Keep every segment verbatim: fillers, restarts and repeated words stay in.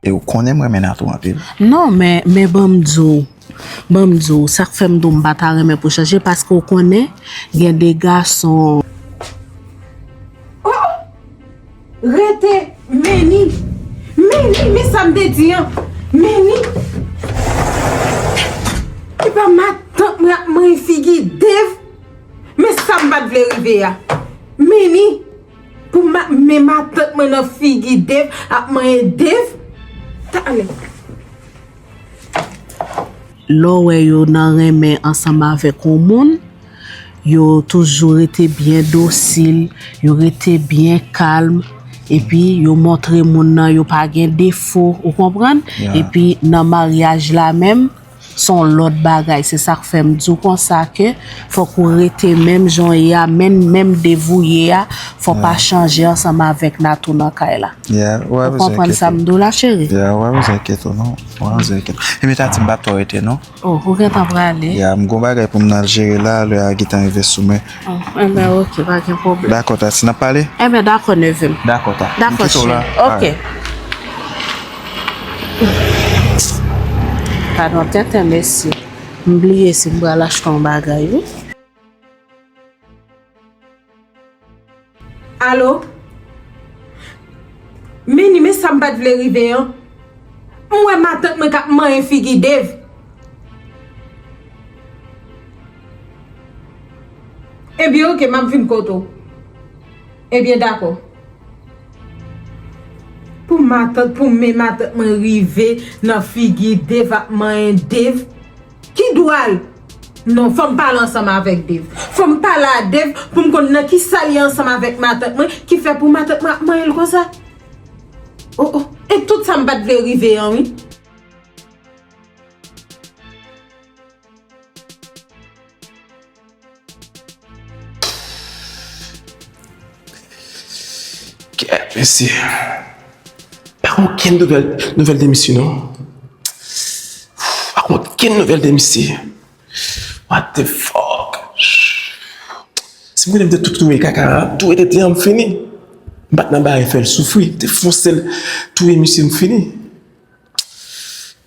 E ou konnen m renmen Natou anpil. Non, men, men ban m di w, ban m di w, sa k fè m di w m pa ta renmen pou chanje, paske w konnen, gen de gason. Oh! Rete! Meni! Meni! Men sa m te di an! Meni! E pa matant mwen ap manyen figi Dev! Men sa m pa t vle rive a! Meni! Pou ma, men matant mwen nan figi Dev ap manyen Dev! Talè! Lè w wè yo nan renmen ansanm avèk yon moun, yo toujou rete byen dosil, yo rete byen kalm, epi yo montre moun nan yo pa gen defo, ou konprann? Epi nan maryaj la menm, se yon lòt bagay. Se sa k fè m di w konsa ke fòk ou rete menm jan w ye a, menm, menm Dev ou ye a, fò w pa chanje ansanm avèk Natou nan kay la. Ou konprann sa m di w la, cheri? Ya, ou pa bezwen enkyete w non. Ou pa bezwen enkyete w. Ebyen Tati, m p ap twò rete non. Oh, ou gentan prale? Ya, m gon bagay pou m nan al jere la, lè a gentan rive sou mwen. Oh, enben, oke, pa gen pwoblèm. Dakò, Tati, n ap pale? Enben, dakò, neve m. Dakò, Tati. Dakò, cheri. Oke. Padon, tenten, mesye. M bliye si m pral achte yon bagay, wi. Alo? Meni, men sa m pa t vle rive an. M wè matant mwen k ap manyen figi Dev. Ebyen, oke, m ap vin kote w. Ebyen, dakò. Pou matant, pou men matant mwen rive nan figi Dev ap manyen Dev. Ki dwal? Non, fò m pale ansanm avèk Dev. Fò m pale a Dev pou m konn nan kisa l ye ansanm avèk matant mwen ki fè pou matant mwen ap manyen l konsa. Oh, oh. E tout sa m pa t vle rive an, wi. Kèt, mesye. Pa gen okenn nouvèl, nouvèl de misye, non. Pa gen okenn nouvèl de misye. What the fuck? Si m konnen m te tou touye kaka a, touye tete an, m fini. M pa t nan bagay fè l soufri, m te fonse l touye misye, m fini.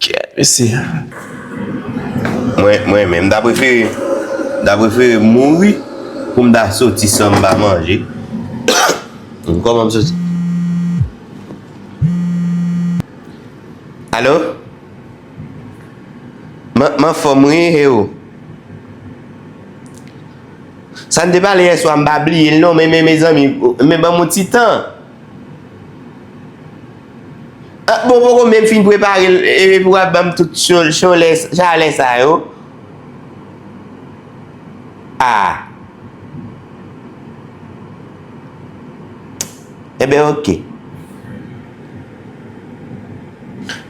Kèt, mesye. Mwen, mwen menm, m ta prefere, m ta prefere mouri pou m ta soti san m pa manje. Kòman m soti? Alo? M, m anfòm wi, e ou? Sa n te pale yèswa, m pa bliye l non, men, men, mezanmi, men ban m yon ti tan. Ah, bon, poko menm fin prepare l, e, pou ap ban m tout cho-, cholè, chalè sa yo. Ah. Enben, oke.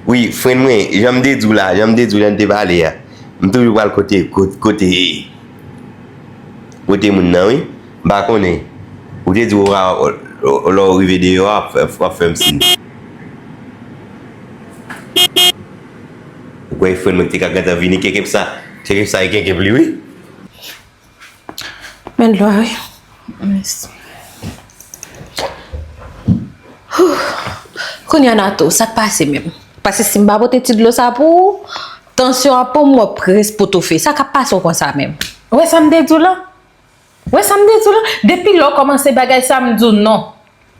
Wi, fren mwen, jan m te di w la, jan m te di w lè n te pale a, m toujou pral kote, kote, kote, kote moun nan, wi. M pa konnen. Ou te di w, w, w, lè w rive deyò a, w ap fè, w ap fè m siy. Ou kwè fren mwen ki te ka gentan vini, kenkep sa, kenkep sa e kenkep li, wi. Men dlo a, wi. Mèsi. Kounye a Nato, sa k pase menm? Paske si m pa pote ti dlo sa pou ou, tansyon ap pran m, w ap près pou toufe. Sa k ap pase w konsa menm? Ou wè sa m te di w la? Ou wè sa m te di w la? Depi lè w kòmanse bagay sa, m di w non.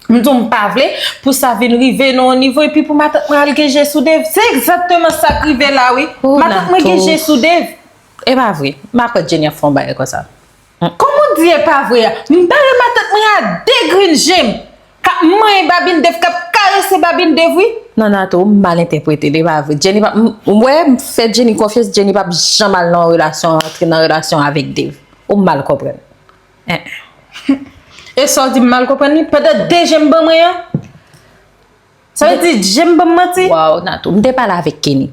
M di w m pa vle pou sa vin rive nan yon nivo epi pou matant mwen al gen je sou Dave. Se egzakteman sa k rive la wi. Matant mwen gen je sou Dave. E pa vre. M pa kwè Jenny ap fè yon bagay konsa. Kòman w di e pa vre a? M bare matant mwen a de grenn je m k ap manyen babin Dave, k ap karese babin Dave wi. Non Nato, ou mal entèprete l, e pa vre. Jenny p ap, m wè, m fè Jenny konfyans, Jenny p ap janm al nan yon relasyon, antre nan relasyon avèk Dave. Ou mal konprann. E sa w di m mal konprann li? Pandan de je m ban mwen an? Sa vle di je m ban m manti? Waw, Natou, m te pale avèk Kenny.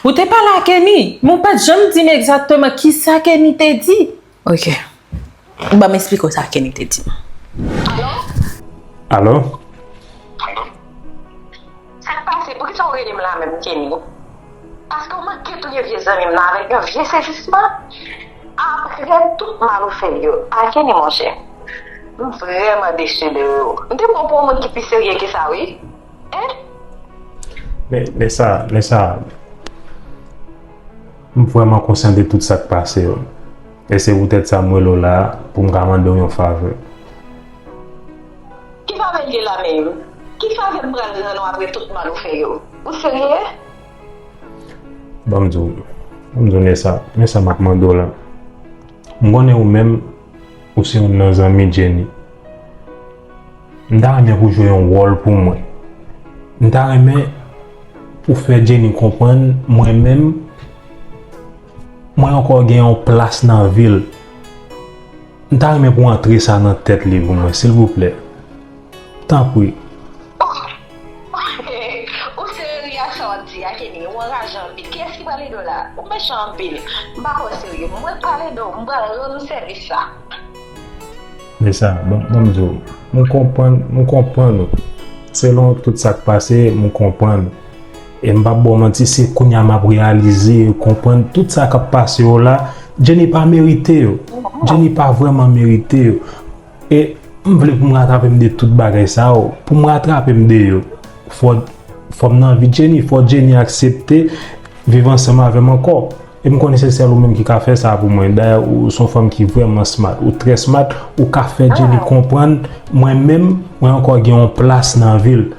Ou te pale a Kenny, men w pa t janm di m egzakteman kisa Kenny te di. Ok. Ban m esplike w sa Kenny te di m. Alo? Alo? Sa k pase? Poukisa w rele m la menm, Kenny? Paske w manke touye vye zanmi m nan avèk yon vye sezisman. Apre tout mal ou fè yo a Kenny, monchè. M vrèman desi de ou. M te pran w pou yon moun ki pi serye ke sa, wi. Hein? Men, men sa, men sa, m vrèman konsyan de tout sa k pase yo. E se poutèt sa m rele w la a, pou m ka mande w yon favè. Ki favè l ye la menm? Ki favè m pral rann ou apre tout mal ou fè yo? Ou serye? Ban m di w, ban m di w, men sa, men sa m ap mande w la. M konnen ou menm, ou se youn nan zanmi Jenny. M ta renmen pou w jwe yon wòl pou mwen. M ta renmen pou w fè Jenny konprann mwen menm, mwen ankò gen yon plas nan vi l. M ta renmen pou w antre sa nan tèt li pou mwen, silvouplè. Tanpri. Ou serye ak sa w ap di a, Kenny? Ou anraje anpil. Kiyès ki pral ede w la? Ou mechan anpil. M pa kwè w serye. Mwen k pral ede w. M pral rann ou sèvis la. Men sa, ban m di w, m konprann, m konprann ou. Selon tout sa k pase, m konprann ou. E m p ap ba w manti, se kounye a m ap reyalize, konprann tout sa k ap pase yo la. Jenny pa merite yo. Jenny pa vrèman merite yo. E m vle pou m ratrape m de tout bagay sa yo. Pou m ratrape m de yo, fò, fò m nan vi Jenny, fò Jenny aksepte viv ansanm avè m ankò. E m konnen se sèl ou menm ki ka fè sa pou mwen. Dayè, ou se yon fanm ki vrèman smart. Ou trè smart, ou ka fè Jenny konprann mwen menm, mwen ankò gen yon plas nan vi l.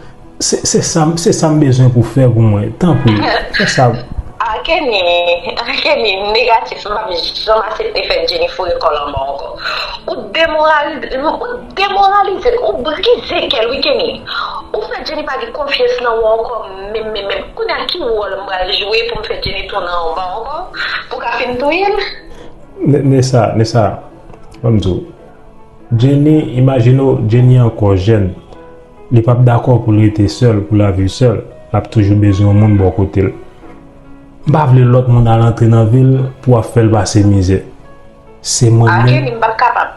Se, se sa, se sa m bezwen pou w fè pou mwen. Tanpri, fè sa. Ah, Kenny, ah, Kenny, negatif, m p ap janm aksepte fè Jenny foure kò l anba w ankò. Ou demoralize, ou demoralize, ou brize kè l, wi, Kenny. Ou fè Jenny pa gen konfyans nan ou ankò, menm, menm, menm. Kounye a, ki wòl m pral jwe pou m fè Jenny tounen anba w ankò? Pou w ka fin touye l? Nessa, Nessa, ban m di w. Jenny, imajine w, Jenny ankò jèn. Li p ap dakò pou l rete sèl, pou l ap viv sèl. L ap toujou bezwen yon moun bò kote l. M pa vle lòt moun al antre nan vi l pou ap fè l pase mizè. Se mwen menm. Ah, Kenny, m p ap kapab.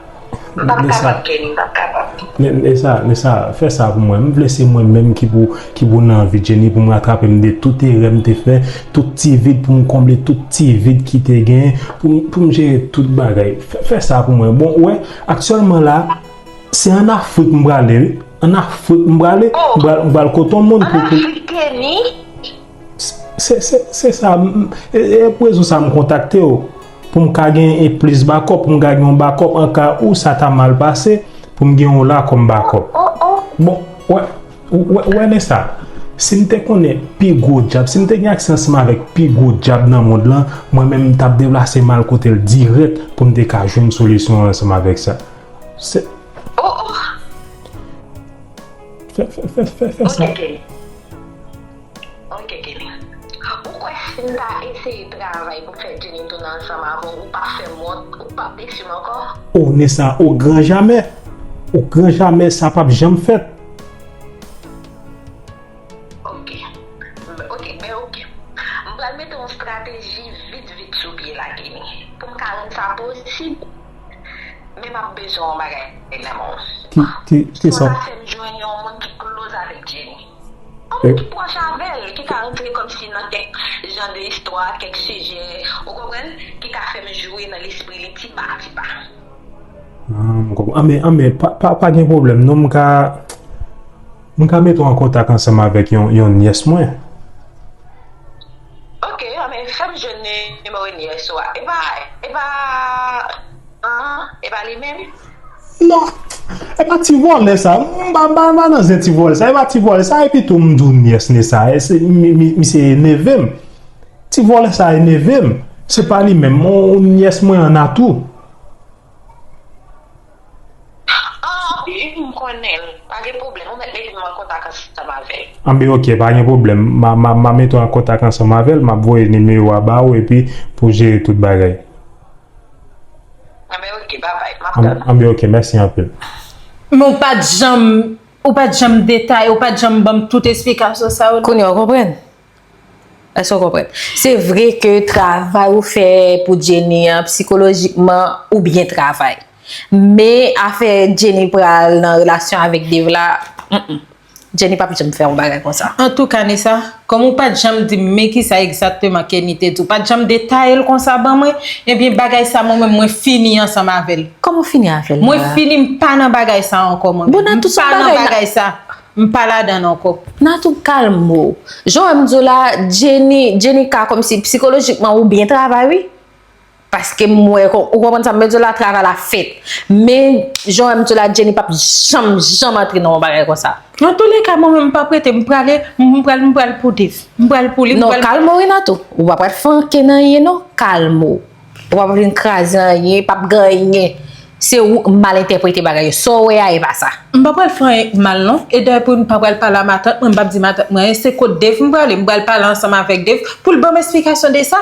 M p ap kapab, Kenny, m p ap kapab. Nessa, Nessa, fè sa pou mwen. M vle se mwen menm ki pou, ki pou nan vi Jenny, pou m ratrape m de tout erè m te fè, tout ti vid, pou m konble tout ti vid ki te gen, pou m, pou m jere tout bagay. Fè, fè sa pou mwen. Bon, ou wè, aktyèlman la, se ann Afrik m prale, wi. Ann Afrik m prale, m pral, m pral kote yon moun pou, pou. Ann Afrik, Kenny? Se, se, se sa, m, e, e pou rezon sa m kontakte w, pou m ka gen e plis bakòp, pou m ka gen yon bakòp an ka ou sa ta mal pase, pou m gen w la kòm bakòp. Bon, wè, wè, wè Nessa, si m te konnen pi gwo dyab, si m te gen aksè ansanm avèk pi gwo dyab nan mond lan, mwen menm m t ap deplase m al kote l dirèk pou m te ka jwenn solisyon an ansanm avèk sa. Se. Fè, fè, fè, fè, fè sa. Ok, Kenny. Ou kwè si m ta eseye travay pou m fè Jenny tounen ansanm avè w, ou p ap fè m wont, ou p ap desi m ankò? O Nessa, o gran jamè! O gran jamè, sa p ap janm fèt! Ok. Ok, ben ok. M pral mete yon strateji vit vit sou pye la, Kenny. Pou m ka rann sa posib, men m ap bezwen yon bagay nan men w. Ki, ki, ki sa? Fò w ta fè m jwenn yon moun ki close avèk Jenny. Yon moun ki pwòch avè l, ki ka rantre kòmsi nan kèk jan de istwa, kèk sijè, ou konprann, ki ka fè m jwe nan lespri li tipa tipa. Ah, m konprann. Anben, anben, pa, pa, pa gen pwoblèm non, m ka, m ka mete w an kontak ansanm avèk yon, yon nyès mwen. Ok, anben, fè m jwenn nimewo nyès ou a. E pa, e pa, ah, e pa li menm? Non, e pa ti vòlè sa. M pa, m pa, m pa nan zen ti vòlè sa. E pa ti vòlè sa. Epi tou, m di w nyès Nessa. E se, mi, mi, misye e neve m. Ti vòlè sa e neve m. Se pa li menm. On, on nyès mwen an a tou. Ah, wi, m konnen l. Pa gen pwoblèm. Ou mèt mete m an kontak ansanm avè l. Anben, ok, pa gen pwoblèm. M a, m a, m a mete w an kontak ansanm avè l. M ap voye nimewo a ba ou epi pou jere tout bagay. Anben, ok, babay. M ap tann. Anben, ok, mèsi anpil. Men w pa t janm, ou pa t janm detaye, ou pa t janm ban m tout esplikasyon sa yo. Kounye a w konprann? Èske w konprann? Se vre ke travay ou fè pou Jenny an, sikolojikman, ou byen travay. Men afè Jenny pral nan relasyon avèk Dave la, mm, mm. Jenny p ap janm fè yon bagay konsa. Antouka, Nessa, kòm ou pa t janm di m men kisa egzakteman Kenny te di, ou pa t janm detaye l konsa ban mwen, ebyen, bagay sa, mwen menm, mwen fini ansanm avè l. Kòman w fini avè l la? Mwen fini, m pa nan bagay sa ankò, mwen menm. M pa nan bagay sa. M pa ladan l ankò. Natou, kalme w. Jan w wè m di w la, Jenny, Jenny ka kòmsi sikolojikman ou byen travay wi. Paske m wè, ou konprann sa m vle di w la, travay la fèt. Men, jan w wè m di w la, Jenny p ap janm, janm antre nan yon bagay konsa. Antouleka, mwen menm m p ap rete, m prale, m pral, m pral pou Dave. M pral pou li, m Non, pral kalme w wi Natou. Ou pa pral fè ankenn anyen non, kalme w. Ou pa pral vin kraze anyen, p ap gen anyen. Se ou k mal entèprete bagay yo. Sa w wè a, e pa sa. M pa pral fè anyen k mal non. E dayè pou m pa pral pale a matant mwen, m p ap di matant mwen anyen, se kot Dave m prale, m pral pale ansanm avèk Dave pou l ban m esplikasyon de sa.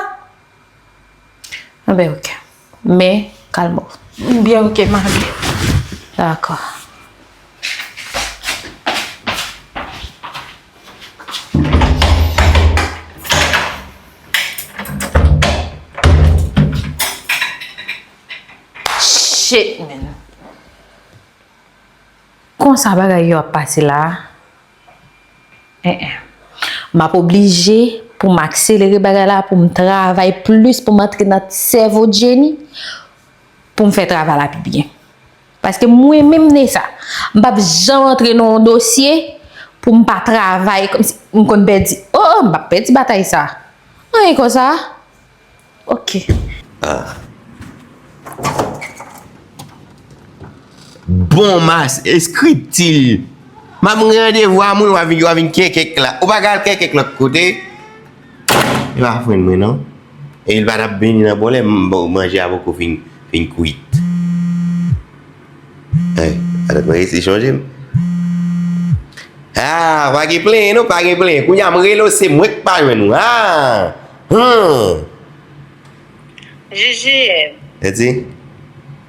Anben, oke. Men, kalme w. Byen, oke, m ale. Dakò. Shit, man. Konsa bagay yo ap pase la a? En, en. M ap oblije pou m akselere bagay la, pou m travay plis, pou m antre nan sèvo Jenny, pou m fè travay la pi byen. Paske mwen menm Nessa, m p ap janm antre nan yon dosye pou m pa travay kòmsi m konn pèdi. Oh, oh, m p ap pèdi batay sa. Anyen konsa. Ok. Ah. Bon mas eskripti. M ap randevou a moun w a vin, w a vin kèkèk la. Ou pa ka al kèkèk lòt kote. E pa frenn mwen non. E li pa t ap vini nan bon lè, m, bon, manje a poko fin, fin kwit. Ay, atann mwen resi chonje m. Ah, pa gen plenyen non, pa gen plenyen. Kounye a m rele w, se mwen k pa jwenn ou. Ah! Hmm! J J M. Eti?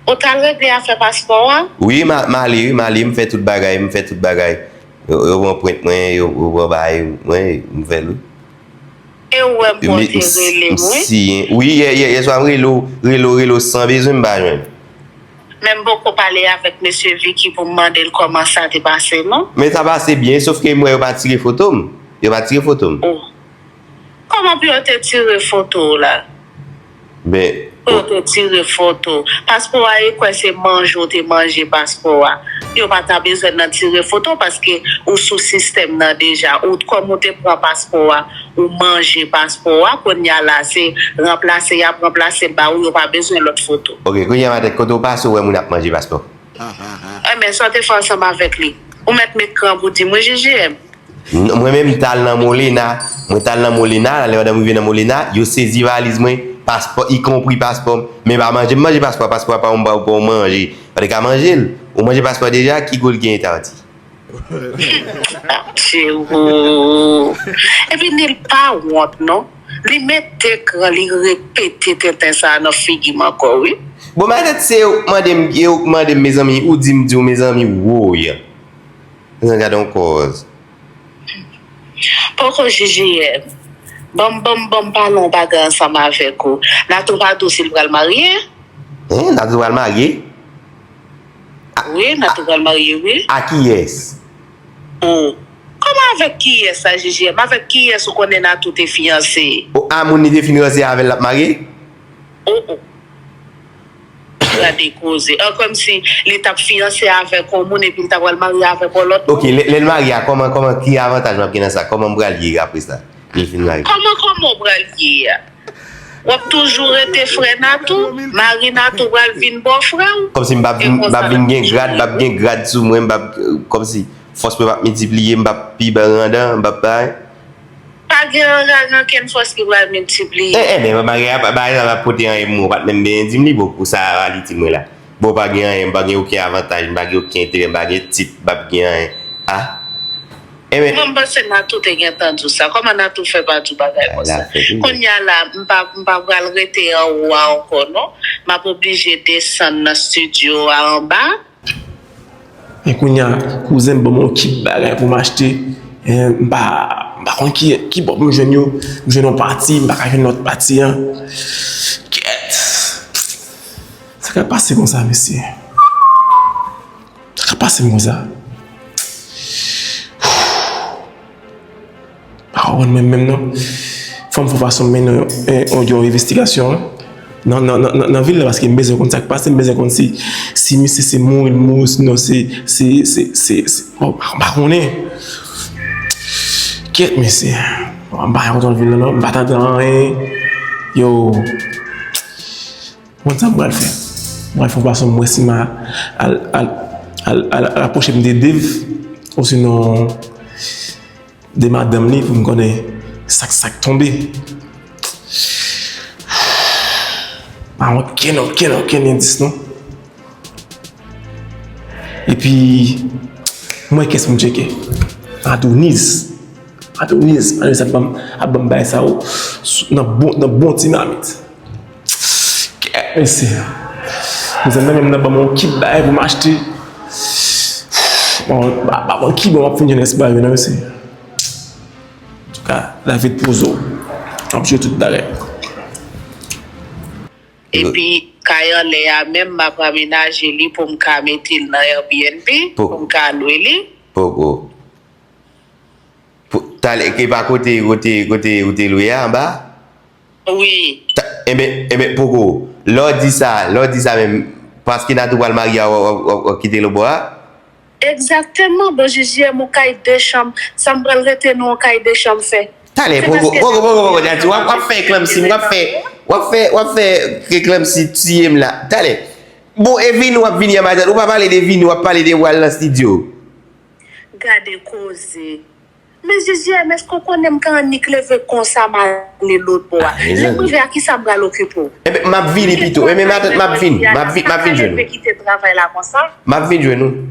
Ou t al regle afè paspò a? Wi, m a- m ale, wi, m ale, m fè tout bagay, m fè tout bagay. Yo, yo pran pwent mwen, yo, yo pran bagay mwen, m fè l, wi. E ou wè m pote rele m, wi. Siyen. Wi, yè, yè, yè swa m rele w, rele w, rele w san bezwen m pa jwenn. Men m poko pale avèk mesye Vicky pou m mande l kòman sa te pase, non. Men sa pase byen, sof ke m wè yo pa tire foto m. Yo pa tire foto m. Oh. Kòman pou yo te tire foto w la? Men. Pou yo te tire foto. Paspò a, e kwè se manje w te manje paspò a. Yo pa ta bezwen nan tire foto paske ou sou sistèm nan deja. Ou kòm ou te pran paspò a, ou manje paspò a, kounye a la se ranplase y ap ranplase ba ou, yo pa bezwen lòt foto. Ok, kounye a matant, kote w pase w wè moun ap manje paspò? Enben, sa w te fè ansanm avèk li? Ou mèt met kran pou di m wi, J J M. Mwen menm m t al nan Molena, mwen t al nan Molena, lè madanm rive nan Molena, yo sezi valiz mwen, paspò, ikonpri paspò m, men pa manje, m manje paspò, paspò a pa yon bagay pou w manje, pa te ka manje l, ou manje paspò deja, ki gou l genyen ta di. Adje woo. Epi Nil pa wont non. Li mete kran, li repete tenten sa a nan figi m ankò wi. Bon matant, se ou k mande m, e ou k mande m mezanmi, ou di m di w mezanmi woy. Mezanmi gade yon kòz. Poko J J M. Ban m, ban m, ban m pale yon bagay ansanm avèk ou. Natou pa di w si l pral marye? Hein, Natou pral marye? Wi, Natou pral marye wi. A kiyès? Oh. Kòman avèk kiyès sa, J J M? Avèk kiyès ou konnen Natou te fiyanse? Oh, a moun li te fiyanse avè l l ap marye? Oh, oh. Gade koze. An, kòmsi li t ap fiyanse avèk yon moun epi li ta pral marye avèk yon lòt moun. Ok, lè, lè l marye a, kòman, kòman, ki avantaj m ap gen nan sa? Kòman m pral ye apre sa? Lè l fin marye. Kòman, kòman w pral ye a? W ap toujou rete frè Natou? Mari Natou pral vin bòfrè w? Kòmsi m p ap vin, m p ap vin gen grad, m p ap gen grad sou mwen, m p ap, kòmsi fòs mwen p ap miltipliye, m p ap pi randan, m p ap bay. Pa gen ankenn fòs ki pral miltipliye. Eh, eh, men bagay la, bagay la pa pote anyen pou mwen. Ou pa t menm benyen di m li, bon, pou sa a li di mwen la. Bon, pa gen anyen, m pa gen okenn avantaj, m pa gen okenn enterè, m pa gen tit, m pa gen anyen. Ah. Enben. Mwen, m panse Natou te gentan di w sa. Kòman Natou fè pa di w bagay konsa? Kounye a la, m pa, m pa pral rete anwo a ankò, non. M ap oblije desann nan estidyo a anba. Men kounye a, kouzen m ban m yon kit bagay pou m achte. Eh, m pa, m pa konn ki, ki bò pou m jwenn yo. M jwenn yon pati, m pa ka jwenn lòt pati an. Kèt! Sa k ap pase konsa, mesye? Sa k ap pase m konsa? Pa konprann mwen menm non. Fò m fè fason m mennen yon, yon, yon envestigasyon wi. nan, nan, nan, nan, nan vil la, paske m bezwen konn sa k pase, m bezwen konn si, si misye se mouri l mouri, sinon se, se, se, se, se, bon, m pa, m pa konnen. Kyèt, mesye. M pa gen kontwòl vil la, non. M pa tande anyen. Yo. Konn sa m pral fè. M pral fè yon fason m wè si m a al, al, al, al, al apwoche m de Dave, osinon de madanm li pou m konnen sa k, sa k tonbe. Pa okenn, okenn, okenn endis non. Epi, m wè kès pou m tcheke. Adonis. Adonis, Adonis ap ban m, ap ban m bagay sa yo nan bon, nan bon ti mamit. Kèt mesye. Mezanmi, nan menm nan ban m yon kit bagay pou m achte. Bon, ba, ba, bon, ki bon, m ap fin jwenn espwa yo nan mesye. Antouka, lavi t poze w. M ap jwe tout bagay. Epi, kay anlè a menm, m ap amenaje li pou m ka mete l nan Airbnb, pou m ka lwe li. Poko. Talè, e pa kote, kote, kote ou te lwe a anba? Wi. Enben, enben, poko. Lè w di sa, lè w di sa menm, paske Natou pral marye a, w ap kite lòtbò a? Egzakteman, bon J J M, yon kay de chanm, sa m pral rete nan yon kay de chanm fè? Talè, poko, poko, poko, poko, Natou, w ap, w ap fè eklanmsi, w ap fè, w ap fè, w ap fè eklanmsi tiye m la. Talè. Bon, e vini w ap vini an matant, ou pa pale de vini, w ap pale de w al nan estidyo. Gade koze. Men J J M, èske w konnen m ka annik leve konsa m ale lòtbò a? Lè m rive a kisa m pral okipe w? Enben, m ap vini pito. Enben, matant, m ap vini. M ap vin, m ap vin jwenn ou. Kite travay la konsa? M ap vin jwenn ou.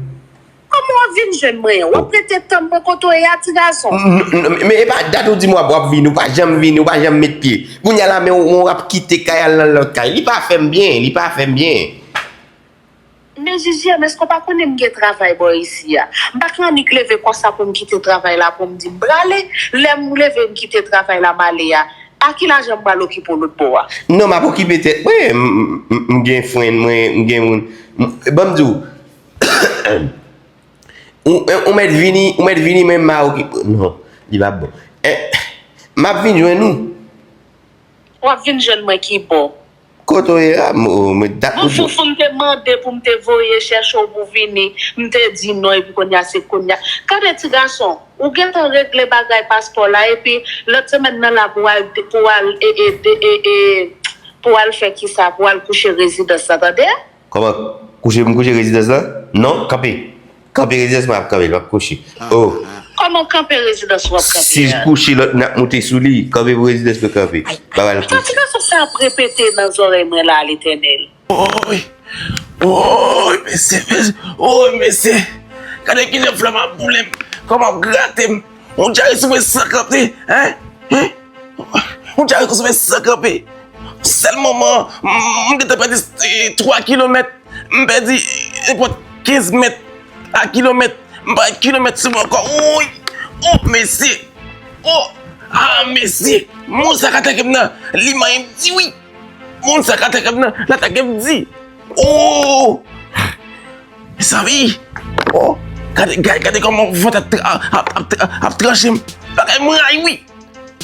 Kòman w ap vin jwenn mwen an? W ap rete tann mwen kote w ye a, ti gason? Men e pa dat ou di m w ap, w ap vini, ou pa janm vini, ou pa janm met pye. Kounye a la, men w ap kite kay al nan lòt kay. Li pa fè m byen, li pa fè m byen. Men J J M, èske w pa konnen m gen travay bò isi a? M pa ka annik leve konsa pou m kite travay la pou m di m prale. Lè m leve m kite travay la m ale a, a ki lajan m pral okipe w lòtbò a? Non, m ap okipe tèt mwen. M, m, m gen frenn mwen, m gen moun. Ban m di w, ou, ou mèt vini, ou mèt vini, men m a okipe. Non, li p ap bon. M ap vin jwenn ou. W ap vin jwenn mwen ki bò? Kote w ye a? Mwen dat ou di. Bon, Foufou, m te mande pou m te voye chèche w pou vini, m te di non, epi kounye a se kounye a. Gade ti gason, ou gentan regle bagay paspò la, epi lòt semèn nan la pou w al, pou w al, e, e, e, e, pou w al fè kisa? Pou w al kouche rezidans la, tande? Kòman? Kouche pou m kouche rezidans lan? Non, kanpe. Kanpe rezidans mwen ap kanpe, l p ap kouche. Oh. Kòman kanpe rezidans ou ap kanpe a? Si l kouche lòt n ap moute sou li, kanpe pou rezidans mwen kanpe. Bagay l kouche. Sa ti gason sa ap repete nan zòrèy mwen la, Letènèl. Woy! Woy, mesye, mesye! Woy, mesye! Gade kijan flèm ap boule m! Kòman ap grate m! Yon dyare sou mwen san kanpe, hein? Hein? Yon dyare sou mwen san kanpe. Sèl moman, m, m gentan pèdi twa kilomèt, m pèdi nenpòt kenz mèt a kilomèt, m pa wè kilomèt sou mwen ankò. Woy! Oh, mesye! Oh! Ah, mesye! Moun sa k atake m nan, li manyen m di wi! Moun sa k atake m nan, l atake m di! Oh! Mezanmi! Oh! Gade, gade, gade kòman vant ap, ap, ap, ap, ap tranche m. Bagay m ray wi!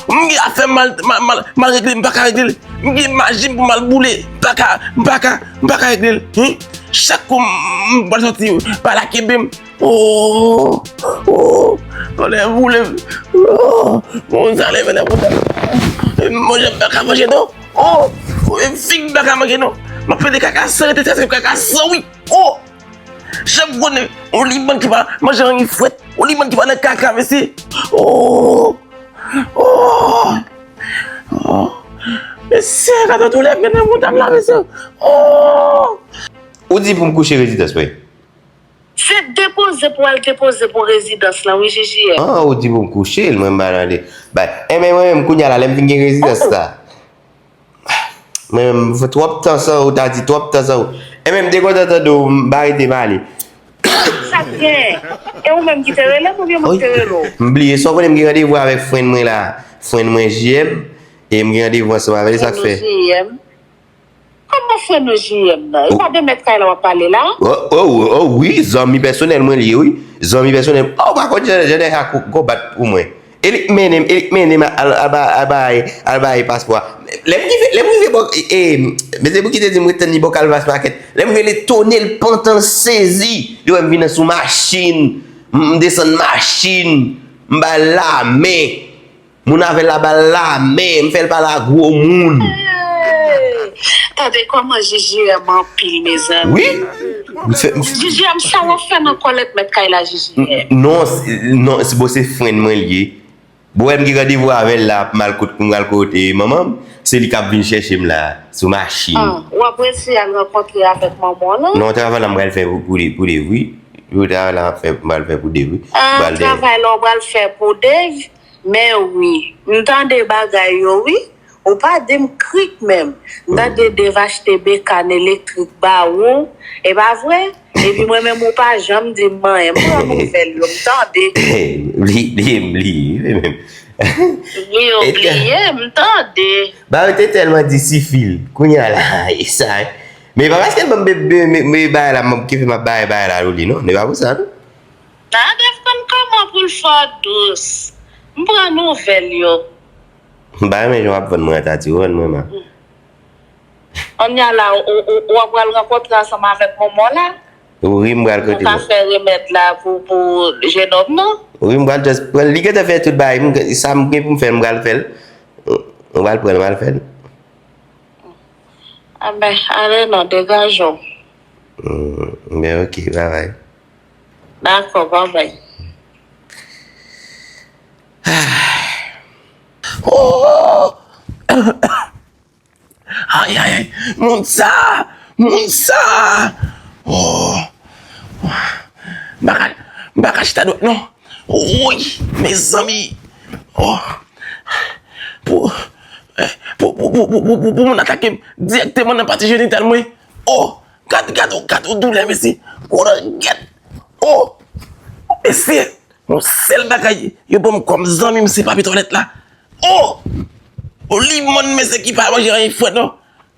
M gen afè m mal, mal, mal, mal regle, m pa ka regle l. M gen maji m pou m al boule. M pa ka, m pa ka, m pa ka regle l. Hen? Chak kou m, m pral sòti, bagay la kenbe m. Oh! Oh! Tonnè boule m. Oh! Moun sa leve nan bouda. Manje m pa ka manje non. Oh! Fig m pa ka manje non. M ap pede kaka san, rete sa se kaka san wi. Oh! Jan m konnen yon libann ki pa manje anyen frèt, yon libann ki pa nan kaka, mesye. Oh! Oh! Oh! Mesye, gade doulè m gen nan bouda m la, mesye. Oh! Ou di pou m kouche rezidans mwen? Se depoze pou al depoze pou rezidans lan, wi, J J M. Ah, ou di pou m kouche l, mwen m pa tande. Bay, enben mwen menm, kounye a la, lè m fin gen rezidans la. Mwen menm, m fè twòp tan san ou, ta di twòp tan san ou. Enben m te kontan tande w, m pa rete m ale. Sa k gen? E ou menm ki te rele m oubyen mwen ki te rele w? M bliye, sa w konnen m gen randevou avèk frenn mwen la, frenn mwen J M, e m gen randevou ansanm avè l, e sa k fè. Frenn ou J M? Kòman frenn ou J M nan? E pa de mèt kay la w ap pale la? Oh, oh, oh, wi, zanmi pèsonèl mwen li ye, wi. Zanmi pèsonèl. Oh, ou pa konn jan, jan nèg sa konbat pou mwen. E li k mennen m, e li k mennen m al, al, al, al bay, al bay paspò a. Lè m rive, lè m rive bò, e, e, mesye Bouki te di m ret tann li bò Calvas Market. Lè m rele Tony, l pantan, l sezi. Li wè m vin sou machin. M, m desann machin. M ba l lamen. Moun avè l la ba l lamen. M fè l pale a gwo moun. Tande kòman J J M anpil, mezanmi. Wi. M fè, m J J M, sa w ap fè nan kòlèt mèt kay la, J J M? Non, se, non, se, bon, se fren mwen li ye. Bon, m gen randevou avè l la, m al kot, m al kote manman m. Se li k ap vin chèche m la, sou machin. Ah, w ap resi al rankontre avèk manman w lan? Non, travay la m pral fè pou, pou de, pou de vre. Pou travay la m ap fè, m pral fè pou de vre. Ah, travay la w pral fè pou de vre? Men wi, m tande bagay yo wi. Ou pa di m krik menm. M tande Dave achte bekàn elektrik ba ou. E pa vre? Epi mwen menm ou pa janm di m anyen. M pran nouvèl yo, m tande. Li, li, li, li menm. Li obliye, m tande. Ba yo te tèlman disifil. Kounye a la, e sa, wi. Men pa paske l ban m be, be, be, be bagay la, m ki fè m ap bay bagay la pou li, non. Se pa pou sa, non. Tande konn kòman pou l fè w dous. M pran nouvèl yo. M pa renmen jan w ap vann mwen an, Tati, ou vann mwen mal. Kounye a la, ou, ou, ou, ou pral rankontre ansanm avèk manman w la? Wi, m pral kote. Ou ka fè remèd la pou, pou jenòm nan? Wi, m pral just pran l. Li gentan fè tout bagay. M, sa m gen pou m fè, m pral fè l. M pral pran l, m pral fè l. Enben, ale non, degaje w. Hmm, ben ok, babay. Dakò, babay. Oh! Ay, ay, ay. Moun sa! Moun sa! Oh! M pa ka, m pa ka chita dwat, non. Woy! Mezanmi! Oh! Pou, eh, pou, pou moun atake m dirèkteman nan pati jenital mwen. Oh! Gad, gad, gad yon doulè, mesye. Oh, gad. Oh! Mesye! Yon sèl bagay yo ban m kòm zanmi m, se papye twalèt la. Oh! Oh, limonn, mesye, ki pa manje anyen frèt, non.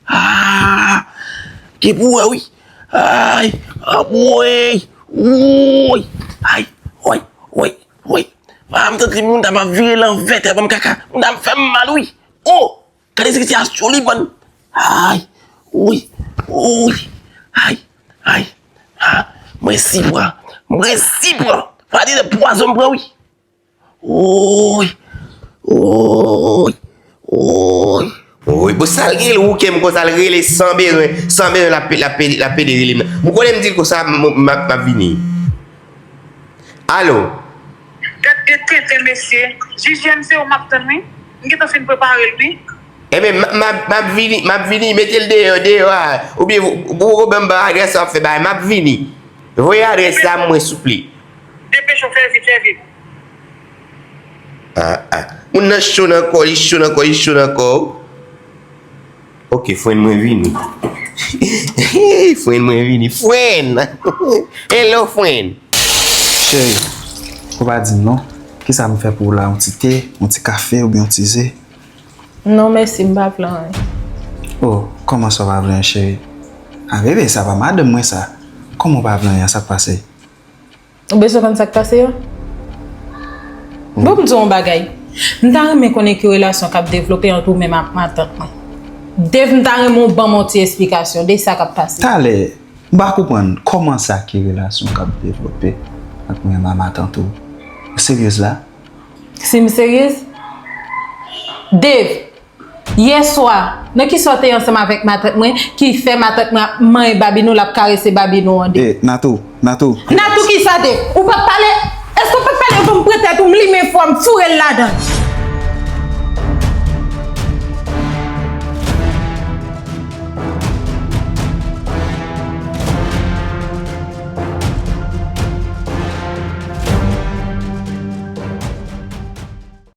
Ah! Ki pou wè, wi. Ay! Anmwey! Woy! Ay! Woy! Woy! Woy! Ah, m tande moun ta m ap vire l anvè, tèlman m kaka. Moun ta m fè m mal, wi. Oh! Gade sitiyasyon li, bann. Ay, wi, wi, ay, ay, ah, mwen si pran, mwen si pran. Fwa di de pwazon m pran, wi. Wi, wi, wi. Wi, bon, sa l gen l wouke m konsa, l rele san bezwen, san bezwen, l ap, l ap, l ap pede rele m nan. M konnen m di l konsa, m, m, m ap, m ap vini. Alo? Gad de tenten, mesye. J J M, se ou m ap tann, wi. M gentan fin prepare l, wi. Ebyen, m, m, m ap vini, m ap vini, mete l deyò, deyò a. Oubyen, ou, ou, ou ban m adrès ou ap fè bagay, m ap vini. Voye adrès la mwen, souple. Depeche w, fè vit, fè vit. Ah, ah. Moun nan cho nan kò, li cho nan kò, li cho nan kò. Ok, fren mwen vini. Fren mwen vini. Fren! Hello, fren! Cheri, ou pa di m non. Kisa m fè pou ou la? Yon ti te, yon ti kafe oubyen yon ti ze? Non, mèsi, m pa vle anyen. Oh, kòman sa w pa vle anyen, cheri? A, bebe, sa pa madanm mwen, sa. Kòman w pa vle anyen? Sa k pase? Ou bezwen konn sa k pase yo? Bon, m di w yon bagay. M ta renmen konnen ki relasyon k ap devlope ant ou menm ak matant mwen. Dave, m ta renmen w ban m yon ti esplikasyon de sa k ap pase. Talè, m pa konprann kòman sa ki relasyon k ap devlope ant mwen menm ak matant ou. Ou seryez la? Si m seryez? Dave, yè swa, nan kisa w te ansanm avèk matant mwen ki fè matant mwen ap manyen babinou, l ap karese babinou an de? E, Natou, Natou. Natou kisa, Dave? Ou p ap pale? Èske w p ap pale? Ou pou m pran tèt ou, m limen fou a, m foure l ladan l.